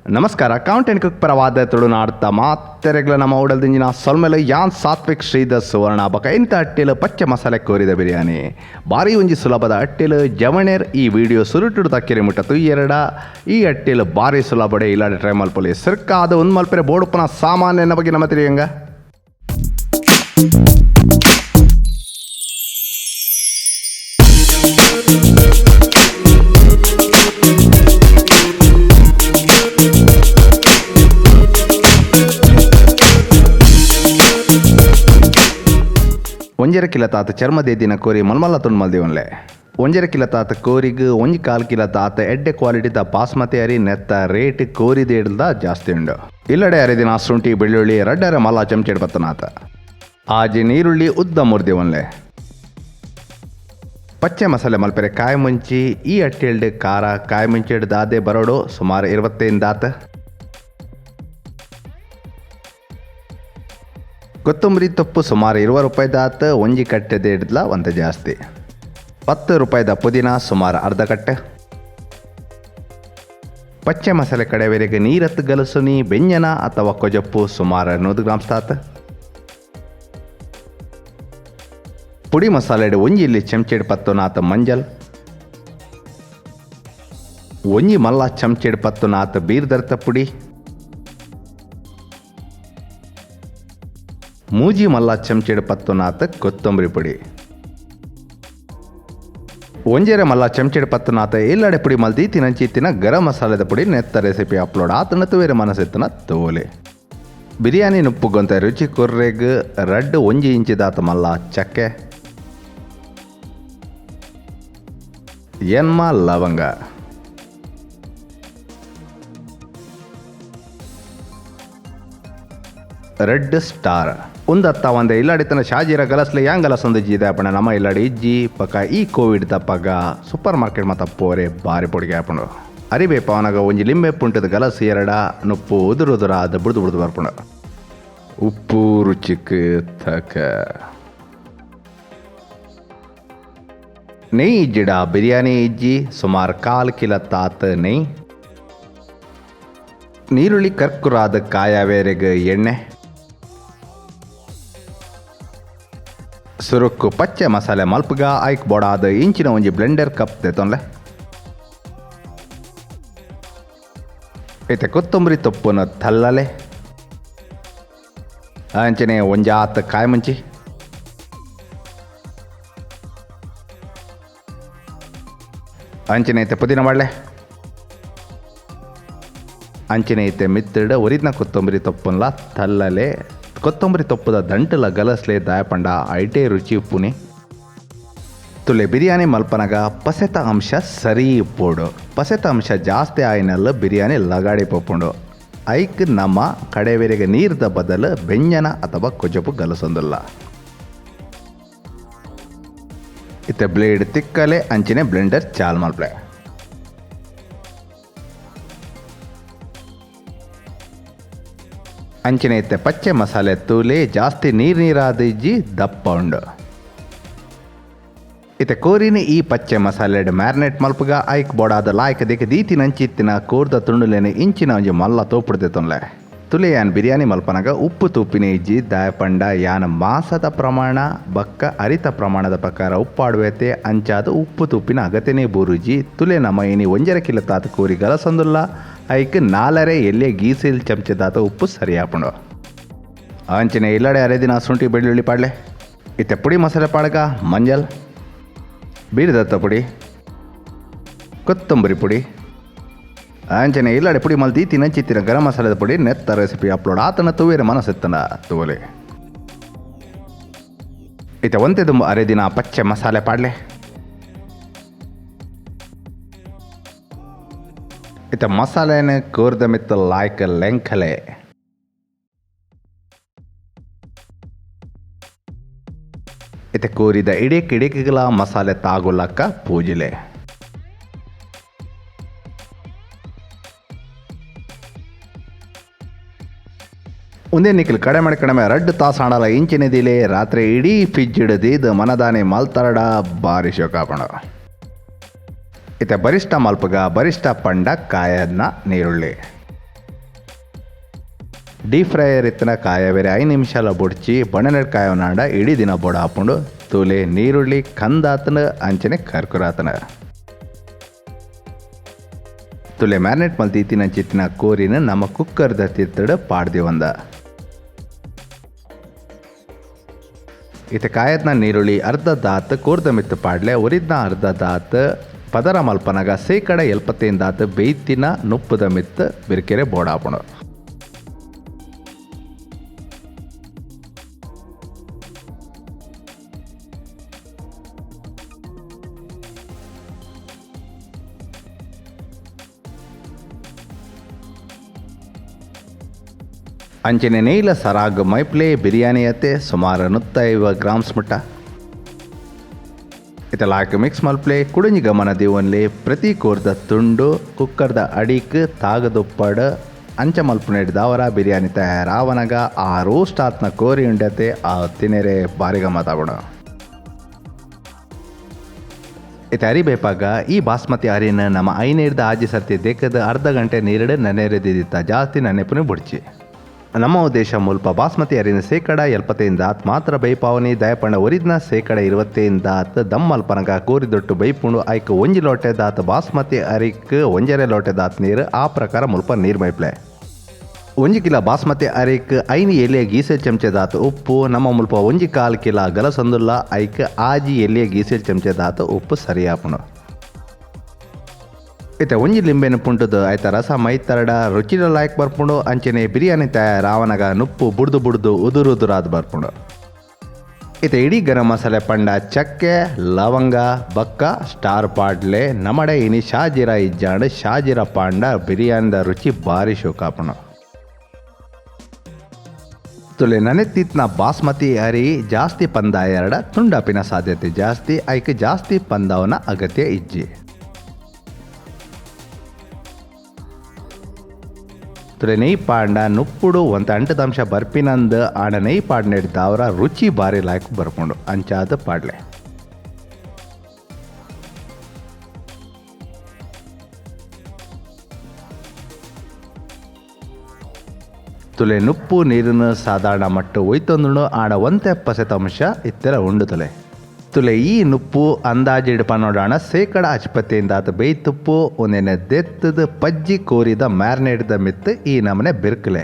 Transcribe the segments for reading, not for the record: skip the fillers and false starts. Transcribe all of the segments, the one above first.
ನಮಸ್ಕಾರ, count and cook ಪರವಾದ ತುಳುನಾಡ್ತ ಮಾತೆರೆಗ್ಲ ನಮ್ಮ ಉಡಲ್ದಿಂಜಿನ ಸೊಲ್ಮೆಲೆ. ಯಾನ್ ಸಾತ್ವಿಕ್ ಶ್ರೀಧರ್ ಸುವರ್ಣ. ಬಕ ಇಂತ ಅಟ್ಟಿಲು ಪಚ್ಚೆ ಮಸಾಲೆ ಕೋರಿದ ಬಿರಿಯಾನಿ. ಬಾರಿ ಒಂಜಿ ಸುಲಭದ ಅಟ್ಟಿಲು. ಜವಣೇರ್ ಈ ವಿಡಿಯೋ ಸುರುಟುಡು ತಕ್ಕಿರಿ ಮುಟ್ಟ ತುಯ್ಯೆರಡ ಈ ಅಟ್ಟಿಲು ಬಾರಿ ಸುಲಭಡೆ ಇಲ್ಲಾಡೆ ಟ್ರೈ ಮಲ್ಪೊಲಿ. ಸಿರ್ಕಾದ ಒಂದು ಮಲ್ಪೆರೆ ಬೋಡುಪನ ಸಾಮಾನ್ಯನ ಬಗ್ಗೆ ನಮ್ಮ ತಿಳಿಯಂಗ. ಒಂಜರೆ ಕಿಲ ತಾತ ಚರ್ಮ ದೇದಿನ ಕೋರಿ ಮಲ್ಮಲ್ಲ ತುಂಡು ಮಲ್ದಿವನ್ಲೆ. ಒಂಜರೆ ಕಿಲ ತಾತ ಕೋರಿಗ್ ಒಂಜಿ ಕಾಲ್ ಕಿಲ ತಾತ ಎಡ್ಡೆ ಕ್ವಾಲಿಟಿದ ಬಾಸ್ಮತಿ ಅರಿ. ನೆತ್ತ ರೇಟ್ ಕೋರಿ ದೇಡ್ದ ಜಾಸ್ತಿ ಉಂಡು. ಇಲ್ಲಡೆ ಅರಿದಿನ ಶುಂಠಿ ಬೆಳ್ಳುಳ್ಳಿ ರಡ್ಡರೆ ಮಲ್ಲ ಚಮಚೆಡ್ ಬತ್ತನಾತ. ಆಜಿ ನೀರುಳ್ಳಿ ಉದ್ದ ಮುರ್ದಿವನ್ಲೆ. ಪಚ್ಚೆ ಮಸಾಲೆ ಮಲ್ಪೆರೆ ಕಾಯಿ ಮುಂಚಿ. ಈ ಅಟ್ಟಿಲ್ಡ್ ಖಾರ ಕಾಯಿ ಮುಂಚಿಡ್ ದಾದೆ ಬರೋಡು ಸುಮಾರು 25 ದಾತ. ಕೊತ್ತಂಬರಿ ತೊಪ್ಪು ಸುಮಾರು 20 ರೂಪಾಯಿ ದಾತ, ಒಂಜಿ ಕಟ್ಟೆ ದೇಡ್ಲ ಒಂತೆ ಜಾಸ್ತಿ. 10 ರೂಪಾಯಿದ ಪುದೀನ ಸುಮಾರು ಅರ್ಧ ಕಟ್ಟೆ. ಪಚ್ಚೆ ಮಸಾಲೆ ಕಡೆವರೆಗೆ ನೀರತ್ತು ಗಲಸುನಿ ಬೆಂಜನ ಅಥವಾ ಕೊಜಪ್ಪು ಸುಮಾರು 100 ಗ್ರಾಮ್ಸ್ ತಾತ. ಪುಡಿ ಮಸಾಲೆ ಒಂಜಿ ಇಲ್ಲಿ ಚಮಚೆಡ್ ಪತ್ತು ನಾತ ಮಂಜಲ್, ಒಂಜಿ ಮಲ್ಲ ಚಮಚೆಡ್ ಪತ್ತು ನಾತ ಬೀರ್ದರ್ತ ಪುಡಿ, ಮೂಜಿ ಮಲ್ಲ ಚಮಚೆಡ್ ಪತ್ತು ನಾತ ಕೊತ್ತಂಬರಿ ಪುಡಿ, ಒಂಜೆರೆ ಮಲ್ಲ ಚಮಚೆಡ್ ಪತ್ತು ನಾತ ಇಲ್ಲಡೆ ಪುಡಿ ಮಲ್ದಿ ತಿನಂಚಿತ್ತಿನ ಗರಂ ಮಸಾಲೆದ ಪುಡಿ. ನೆತ್ತ ರೆಸಿಪಿ ಅಪ್ಲೋಡ್ ಆತನ ತೂವೆರೆ ಮನಸ್ಸೆತ್ತನ ತೋಲೆ. ಬಿರಿಯಾನಿ ನುಪ್ಪುಗೊಂತ ರುಚಿ ಕೊರ್ರೆಗ್ ರಡ್ಡ್ ಒಂಜಿ ಇಂಚಿದಾತ ಮಲ್ಲ ಚಕ್ಕೆ, ಎನ್ಮ ಲವಂಗ, ರೆಡ್ ಸ್ಟಾರ್ ಉಂದತ್ತ ಒಂದೆ ಇಲ್ಲಾಡಿತನ ಶಾಜಿರ ಗಲಸ್ಲೆ ಯಾಂಗ್ ಗಲಸೊಂದು ಜೀದೆ ಅಪ್ಪಣ ನಮ್ಮ ಇಲ್ಲಾಡಿ ಇಜ್ಜಿ. ಪಕ್ಕ ಈ ಕೋವಿಡ್ ತಪ್ಪಗ ಸೂಪರ್ ಮಾರ್ಕೆಟ್ ಮತ್ತ ಪೋರೆ ಬಾರಿ ಪೊಡಿಗೆ ಆಪುಂಡು. ಅರಿಬೆ ಪವನಗ ಒಂಜಿ ಲಿಂಬೆ ಪುಂಟದ ಗಲಸು ಎರಡ ನುಪ್ಪು ಉದುರು ಉದುರಾದ ಬುಡ್ದು ಬುಡ್ದು ಬರ್ಪುಂಡು. ಉಪ್ಪು ರುಚಿಕ್ ತಕ. ನೆಯ್ ಇಜ್ಜಿಡ ಬಿರಿಯಾನಿ ಇಜ್ಜಿ. ಸುಮಾರು ಕಾಲು ಕಿಲೋ ತಾತ ನೆಯ್, ನೀರುಳ್ಳಿ ಕರ್ಕುರಾದ ಕಾಯವೇರೆಗ್ ಎಣ್ಣೆ, ಸುರುಕ್ಕು ಪಚ್ಚೆ ಮಸಾಲೆ ಮಲ್ಪುಗ ಐಕ್ ಬೋಡಾದ ಇಂಚಿನ ಒಂಜಿ ಬ್ಲೆಂಡರ್ ಕಪ್ ದೆತೊನ್ಲೆ. ಇತ್ತೆ ಕೊತ್ತಂಬರಿ ತೊಪ್ಪುನ ತಲ್ಲಲೆ, ಅಂಚನೆ ಒಂಜಾತ್ ಕಾಯಿ ಮುಂಚಿ, ಅಂಚನೆ ಇತ್ತೆ ಪುದೀನ ಮಾಡಲೆ, ಅಂಚನೆ ಇತ್ತೆ ಮಿತ್ತಿಡ ಒರಿದ್ನ ಕೊತ್ತಂಬರಿ ತೊಪ್ಪನ್ಲ ತಲ್ಲಲೆ. ಕೊತ್ತಂಬರಿ ತೊಪ್ಪದ ದಂಟಲ ಗಲಸ್ಲೆ ದಾಯಪಂಡ ಐಟೇ ರುಚಿ ಉಪ್ಪುನಿ. ತುಲೆ ಬಿರಿಯಾನಿ ಮಲ್ಪನಗ ಪಸೆತ ಅಂಶ ಸರಿ ಇಪ್ಪೋಡು. ಪಸೆತ ಅಂಶ ಜಾಸ್ತಿ ಆಯಿನಲ್ಲ ಬಿರಿಯಾನಿ ಲಗಾಡಿ ಪೊಪ್ಪುಂಡು. ಐಕ್ ನಮ್ಮ ಕಡೆವೆರೆಗೆ ನೀರ್ದ ಬದಲು ಬೆಂಜನ ಅಥವಾ ಕೊಜಪು ಗಲಸೊಂದಿಲ್ಲ. ಇತ್ತೆ ಬ್ಲೇಡ್ ತಿಕ್ಕಲೆ, ಅಂಚನೆ ಬ್ಲೆಂಡರ್ ಚಾಲ್ ಮಲ್ಪಲೆ. ಅಂಚನೆ ಇತ್ತೆ ಪಚ್ಚೆ ಮಸಾಲೆ ತೂಲೆ, ಜಾಸ್ತಿ ನೀರು ನೀರಾದ ಇಜ್ಜಿ, ದಪ್ಪ ಉಂಡು. ಇತ್ತೆ ಕೋರಿನ ಈ ಪಚ್ಚೆ ಮಸಾಲೆ ಮ್ಯಾರಿನೇಟ್ ಮಲ್ಪುಗ. ಐಕ್ ಬೋಡಾದ ಲಾಯ್ಕ ದೇಕ ದೀತಿ ನಂಚಿತ್ತಿನ ಕೋರ್ದ ತುಂಡುಲೇನೆ ಇಂಚಿನ ಒಂಜಿ ಮಲ್ಲ ತೋಪುಡ್ದೆ ತೊನ್ಲೆ. ತುಲೆ ಯಾನ್ ಬಿರಿಯಾನಿ ಮಲ್ಪನಗ ಉಪ್ಪು ತೂಪಿನ ಇಜ್ಜಿ. ದಾಯಪಂಡ ಯಾನ ಮಾಸದ ಪ್ರಮಾಣ ಬಕ್ಕ ಅರಿತ ಪ್ರಮಾಣದ ಪ್ರಕಾರ ಉಪ್ಪಾಡುವೆತೆ. ಅಂಚಾದ ಉಪ್ಪು ತೂಪಿನ ಅಗತ್ಯನೇ ಬೂರುಜಿ. ತುಲೆ ನಮ್ಮ ಇನಿ 1.5 ಕಿಲೋ ತಾತ ಕೋರಿ ಗಲಸೊಂದುಲ್ಲ. ಐಕ್ 4.5 ಎಲ್ಯ ಗೀಸಿಲ್ ಚಮಚದಾತ ಉಪ್ಪು ಸರಿಯಾಪುಂಡು. ಅಂಚನೆ ಇಲ್ಲಡೆ ಅರೆದಿನ ಶುಂಠಿ ಬೆಳ್ಳುಳ್ಳಿ ಪಾಡ್ಲೆ. ಇತ್ತೆ ಪುಡಿ ಮಸಾಲೆ ಪಾಡಗ ಮಂಜಲ್, ಬೀರದತ್ತ ಪುಡಿ, ಕೊತ್ತಂಬರಿ ಪುಡಿ, ಅಂಚನೆ ಇಲ್ಲಡೆ ಪುಡಿ ಮಲ್ದಿ ತಿನಂಚಿತ್ತಿನ ಗರಂ ಮಸಾಲೆದ ಪುಡಿ. ನೆತ್ತ ರೆಸಿಪಿ ಅಪ್ಲೋಡ್ ಆತನ ತೂವೇರೆ ಮನಸ್ಸೆತ್ತನ ತೂವಲೆ. ಇತ್ತೆ ಒಂತೆ ದುಂಬು ಅರೆದಿನ ಪಚ್ಚೆ ಮಸಾಲೆ ಪಾಡ್ಲೆ. ಇತ್ತೆ ಮಸಾಲೆನ ಕೋರ್ದ ಮಿತ್ತ ಲಾಯ್ಕ ಲೆಂಖಲೆ. ಇತ್ತೆ ಕೋರಿದ ಇಡೀ ಕಿಡಿಕಿಗಳ ಮಸಾಲೆ ತಾಗುಲಕ್ಕ ಪೂಜಿಲೆ. ಒಂದೇ ನಿಖಲ್ ಕಡಿಮೆ ಕಡಿಮೆ ರಡ್ಡು ತಾಸು ಆಡಲ್ಲ ಇಂಚಿನ ದಿಲೆ ರಾತ್ರಿ ಇಡೀ ಫ್ರಿಜ್ ಹಿಡಿದು ಮನದಾನೆ ಮಲ್ತರಡ ಬಾರಿ ಶೋಕಾಪಣ. ಇತ್ತೆ ಬರಿಷ್ಠ ಮಲ್ಪಗ ಬರಿಷ್ಠ ಪಂಡ ಕಾಯನ್ನ ನೀರುಳ್ಳಿ. Deep fryer ಇತ್ತಿನ ಕಾಯವೆರೆ 5 ನಿಮಿಷಲ ಬೊಡ್ಚಿ ಬಣ್ಣನೆಡ್ ಕಾಯವನಾಂಡ ಇಡೀ ದಿನ ಬೊಡ ಹಾಪುಂಡು. ತೂಲೆ ನೀರುಳ್ಳಿ ಕಂದಾತನ ಅಂಚನೆ ಕರ್ಕುರಾತನ. ತುಲೆ ಮ್ಯಾರಿನೇಟ್ ಮಲ್ತಿ ಇತ್ತಿನ ಕೋರಿನ ನಮ್ಮ ಕುಕ್ಕರ್ದ ತಿತ್ತಡು ಪಾಡ್ದಿ ಒಂದ. ಇತ್ತೆ ಕಾಯತ್ನ ನೀರುಳ್ಳಿ ಅರ್ಧ ದಾತ್ ಕೋರ್ದ ಮಿತ್ತು ಪಾಡ್ಲೆ ಒರಿದ್ನ ಅರ್ಧ ದಾತ್ ಪದರ ಮಲ್ಪನಗ ಸೇಕಡ 75 ದಾತ್ ಬೇಯ್ತಿನ ನುಪ್ಪುದ ಮಿತ್ತು ಬಿರ್ಕೆರೆ ಬೋಡಾಪುಂಡು. ಅಂಚನೆ ನೆಯ್ಲ ಸರಾಗ್ ಮೈಪ್ಲೆ ಬಿರಿಯಾನಿ ಅತ್ತೆ ಸುಮಾರು 150 ಗ್ರಾಮ್ಸ್ ಮುಟ್ಟ. ಇದೆಲ್ಲ ಹಾಕಿ ಮಿಕ್ಸ್ ಮಲ್ಪ್ಲೆ ಕುಡಿಂಜಿ ಗಮನ ದೇವನ್ಲೆ ಪ್ರತಿ ಕೋರ್ದ ತುಂಡು ಕುಕ್ಕರ್ದ ಅಡಿಕ್ ತಾಗದುಪ್ಪಡ ಅಂಚ ಮಲ್ಪುನೆಡ್ ದಾವರ ಬಿರಿಯಾನಿ ತಯಾರಾವನಗ ಆ ರೋಸ್ಟ್ ಆತ್ನ ಕೋರಿ ಉಂಡತೆ ಆ ತಿನೆರೆ ಬಾರಿ ಗಮ್ಮತ್ತಾಪುಂಡು. ಇತ್ತೆ ಅರಿ ಬೇಪಾಗ ಈ ಬಾಸ್ಮತಿ ಅರಿನ ನಮ್ಮ ಐನೇರ್ದ ಆಜಿ ಸರ್ತಿ ದೇಕದ ಅರ್ಧ ಗಂಟೆ ನೀರಡು ನೆನೆರೆದಿತ್ತ ಜಾಸ್ತಿ ನೆನೆಪುನೆ ಬುಡ್ಚಿ. ನಮ್ಮ ಉದ್ದೇಶ ಮುಲ್ಪ ಬಾಸ್ಮತಿ ಅರಿನ 75% ದಾತ್ ಮಾತ್ರ ಬೈಪಾವನಿ ದಯಪಂಡ ಒರಿದ್ನ 25% ದಾತ್ ದಮ್ ಮಲ್ಪನಗ ಕೋರಿ ದೊಟ್ಟು ಬೈಪುಂಡು. ಐಕ್ ಒಂಜಿ ಲೋಟೆ ದಾತ್ ಬಾಸ್ಮತಿ ಅರಿಕ್ ಒಂಜರೆ ಲೋಟೆ ದಾತ್ ನೀರು ಆ ಪ್ರಕಾರ ಮುಲ್ಪ ನೀರು ಮೈಪ್ಲೆ. 1 ಕಿಲೋ ಬಾಸ್ಮತಿ ಅರಿಕ್ 5 ಎಲೆಯ ಗೀಸೆ ಚಮಚೆ ದಾತ್ ಉಪ್ಪು ನಮ್ಮ ಮುಲ್ಪ 1.25 ಕಿಲೋ ಗಲಸಂದುಲ್ಲ ಐಕ್ 6 ಎಲೆಯ ಗೀಸೆ ಚಮಚೆ ದಾತ್ ಉಪ್ಪು ಸರಿಯಾಪುಂಡು. ಇತ್ತೆ ಒಂಜಿ ಲಿಂಬೆನ ಪುಂಟುದು ಆಯ್ತ ರಸ ಮೈತರಡ ರುಚಿಲ ಲಾಯ್ಕ್ ಬರ್ಪುಂಡು. ಅಂಚನೆ ಬಿರಿಯಾನಿ ತಯಾರಾವನಗ ನುಪ್ಪು ಬುಡ್ದು ಬುಡ್ದು ಉದುರು ಉದುರಾದ್ ಬರ್ಪುಂಡು. ಇತ್ತೆ ಇಡೀ ಗರಂ ಮಸಾಲೆ ಪಂಡ ಚಕ್ಕೆ ಲವಂಗ ಬಕ್ಕ ಸ್ಟಾರ್ ಪಾಡ್ಲೆ ನಮಡೆ ಇನಿ ಶಾಜಿರಾ ಇಜ್ಜಾಂಡ್ ಶಾಜಿರಾ ಪಾಂಡ ಬಿರಿಯಾನಿದ ರುಚಿ ಬಾರಿ ಶೋಕಾಪುಂಡು. ತುಲೆ ನನೆತ್ತಿತ್ನ ಬಾಸ್ಮತಿ ಅರಿ ಜಾಸ್ತಿ ಪಂದ ಎರಡ ತುಂಡಾಪಿನ ಸಾಧ್ಯತೆ ಜಾಸ್ತಿ ಐಕ್ ಜಾಸ್ತಿ ಪಂದವನ ಅಗತ್ಯ ಇಜ್ಜಿ. ತುಲೆ ನೆಯ್ ಪಾಂಡ ನುಪ್ಪುಡು ಒಂತ ಅಂಟದಂಶ ಬರ್ಪಿನಂದ್ ಆಂಡ ನೆಯ್ ಪಾಡ್ನೆಡ್ ದಾವರ ರುಚಿ ಬಾರಿ ಲಾಯ್ಕ್ ಬರ್ಪುಂಡು ಅಂಚಾದ ಪಾಡ್ಲೆ. ತುಲೆ ನುಪ್ಪು ನೀರಿನ ಸಾಧಾರಣ ಮಟ್ಟ ಒಯ್ತೊಂದುಂಡು ಆಂಡ ಒಂತೆ ಪಸೆತಂಶ ಇತ್ತೆರ ಉಂಡು. ತುಲೆ ತುಲೆ ಈ ನುಪ್ಪು ಅಂದಾಜಿಡ್ ಪನೋಡಾಣ 75% ಆತ ಬೇಯ್ತುಪ್ಪು ಒಂದೇನೆ ದೆತ್ತದ ಪಜ್ಜಿ ಕೋರಿದ ಮ್ಯಾರಿನೇಟ್ದ ಮಿತ್ತು ಈ ನಮನೆ ಬಿರ್ಕಲೆ.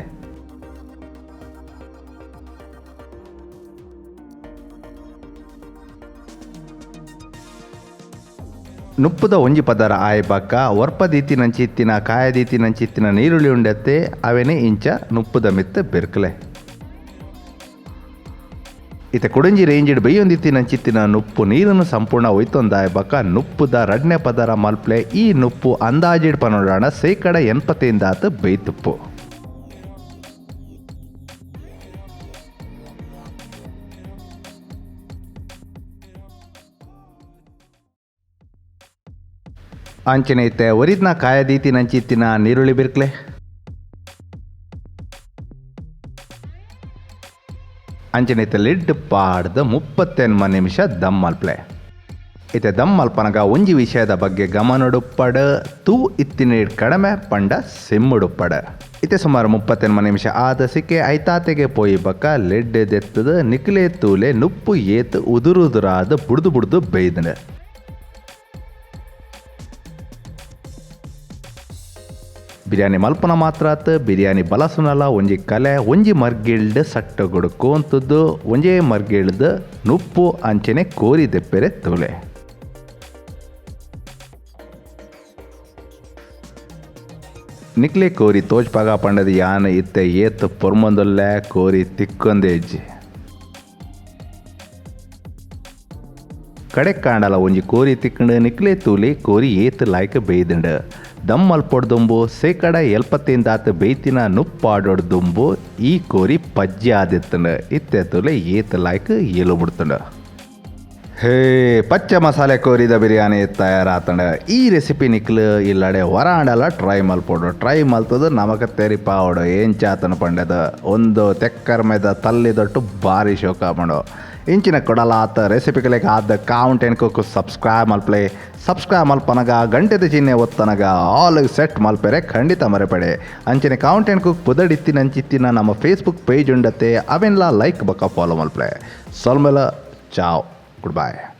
ನುಪ್ಪುದ ಒಂಜಿ ಪದರ ಆಯ್ ಬಕ್ಕ ಒರ್ಪ ದೀತಿನಂಚಿತ್ತಿನ ಕಾಯ ದೀತಿನಂಚಿತ್ತಿನ ನೀರುಳ್ಳಿ ಉಂಡತ್ತೆ ಅವೆನೆ ಇಂಚ ನುಪ್ಪುದ ಮಿತ್ತು ಬಿರ್ಕಲೆ. ಇತ್ತೆ ಕುಡಂಜಿ ರೇಂಜಿಡ್ ಬೈಯೊಂದಿತ್ತಿನಂಚಿತ್ತಿನ ನುಪ್ಪು ನೀರನ್ನು ಸಂಪೂರ್ಣ ಒಯ್ತೊಂದಾಯ ಬಕ್ಕ ನುಪ್ಪುದ ರಡ್ನೆ ಪದರ ಮಲ್ಪ್ಲೆ ಈ ನುಪ್ಪು ಅಂದಾಜಿಡ್ ಪನೋಡಾಣ 85% ಆತ ಬೇಯ್ತುಪ್ಪು. ಅಂಚನೆ ಇತ್ತೆ ಒರಿದ್ನ ಕಾಯದೀತಿನಂಚಿತ್ತಿನ ನೀರುಳ್ಳಿ ಬಿರ್ಕ್ಲೆ. ಅಂಚನೆ ಇತ್ತೆ ಲಿಡ್ ಪಾಡ್ದು 38 ನಿಮಿಷ ದಮ್ ಮಲ್ಪ್ಲೆ. ಇತ್ತೆ ದಮ್ ಮಲ್ಪನಗ ಒಂಜಿ ವಿಷಯದ ಬಗ್ಗೆ ಗಮನಡುಪ್ಪಡ ತೂ ಇತ್ತಿನ ಕಡಿಮೆ ಪಂಡ ಸಿಮ್ಮುಡುಪ್ಪಡ. ಇತ್ತೆ ಸುಮಾರು 38 ನಿಮಿಷ ಆದ ಸಿಕ್ಕೆ ಐತಾತೆಗೆ ಪೋಯಿ ಬಕ್ಕ ಲಿಡ್ ದೆತ್ತದ ನಿಕ್ಲೆ ತೂಲೆ ನುಪ್ಪು ಏತ್ ಉದುರುದುರಾದ ಬುಡ್ದು ಬುಡ್ದು ಬೇಯ್ದನು. ಬಿರಿಯಾನಿ ಮಲ್ಪನ ಮಾತ್ರ ಆತ್ ಬಿರಿಯಾನಿ ಬಲಸುನಲ ಒಂಜಿ ಕಲೆ ಒಂಜಿ ಮರ್ಗಿಲ್ಡ್ ಸಟ್ಟಗೊಡು ಕೋಂತದ್ದು ಒಂಜೇ ಮರ್ಗಿಲ್ಡ್ ನುಪ್ಪು ಅಂಚನೆ ಕೋರಿ ದೆಪ್ಪೆರೆ ತೋಲೆ. ನಿಕ್ಲೆ ಕೋರಿ ತೋಜ್ಪಾಗ ಪಂಡದ ಯಾನ್ ಇತ್ತೆ ಏತ್ ಪೊರ್ಮೊಂದುಲ್ಲೆ ಕೋರಿ ತಿಕ್ಕೊಂದೇ ಇಜ್ಜಿ. ಕಡೆ ಕಾಂಡಲ ಒಂಜಿ ಕೋರಿ ತಿಕ್ಕಂಡು ನಿಕ್ಲೆ ತೂಲಿ ಕೋರಿ ಏತ್ ಲಾಯ್ಕ್ ಬೇಯ್ದುಂಡು. ದಮ್ ಮಲ್ಪೊಡ್ದುಂಬು 75% ಆತ್ ಬೇಯ್ತಿನ ನುಪ್ಪಾಡೊಡ್ದುಂಬು ಈ ಕೋರಿ ಪಜ್ಜಿ ಆದಿತ್ತಂಡು. ಇತ್ತೆ ತೂಲೆ ಏತ್ ಲಾಯ್ಕ್ ಏಲು ಬಿಡ್ತಂಡು. ಹೇ ಪಚ್ಚೆ ಮಸಾಲೆ ಕೋರಿದ ಬಿರಿಯಾನಿ ತಯಾರಾತಂಡ. ಈ ರೆಸಿಪಿ ನಿಕ್ಲು ಇಲ್ಲಡೆ ವರಾಂಡಲ ಟ್ರೈ ಮಲ್ಪೊಡು. ಟ್ರೈ ಮಲ್ತದ ನಮಕ ತೆರಿಪಾವಡು ಏಂಚಾತನ ಪಂಡದ ಒಂದು ತೆಕ್ಕರ್ಮೆದ ತಲ್ಲಿದೊಟ್ಟು ಭಾರಿ ಶೋಕ ಮಾಡೋ. ಇಂಚಿನ ಕೊಡಲಾತ ರೆಸಿಪಿಗಳಿಗೆ ಆದ ಕೌಂಟ್ ಆ್ಯಂಡ್ ಕುಕ್ ಸಬ್ಸ್ಕ್ರೈಬ್ ಮಲ್ಪಲೆ. ಸಬ್ಸ್ಕ್ರೈಬ್ ಮಲ್ಪನಗ ಗಂಟೆದ ಚಿಹ್ನೆ ಒತ್ತನಗ ಆಲ್ ಸೆಟ್ ಮಲ್ಪೆರೆ ಖಂಡಿತ ಮರೆಪಡೆ. ಅಂಚನೆ ಕೌಂಟ್ ಆ್ಯಂಡ್ ಕುಕ್ ಪುದಡಿತ್ತಿನಂಚಿತ್ತಿನ ನಮ್ಮ ಫೇಸ್ಬುಕ್ ಪೇಜ್ ಉಂಡತೆ, ಅವೆನ್ಲ ಲೈಕ್ ಬೊಕ್ಕ ಫಾಲೋ ಮಲ್ಪಲೆ. ಸೊಲ್ಮೆಲ, ಚಾವ್, ಗುಡ್ ಬಾಯ್.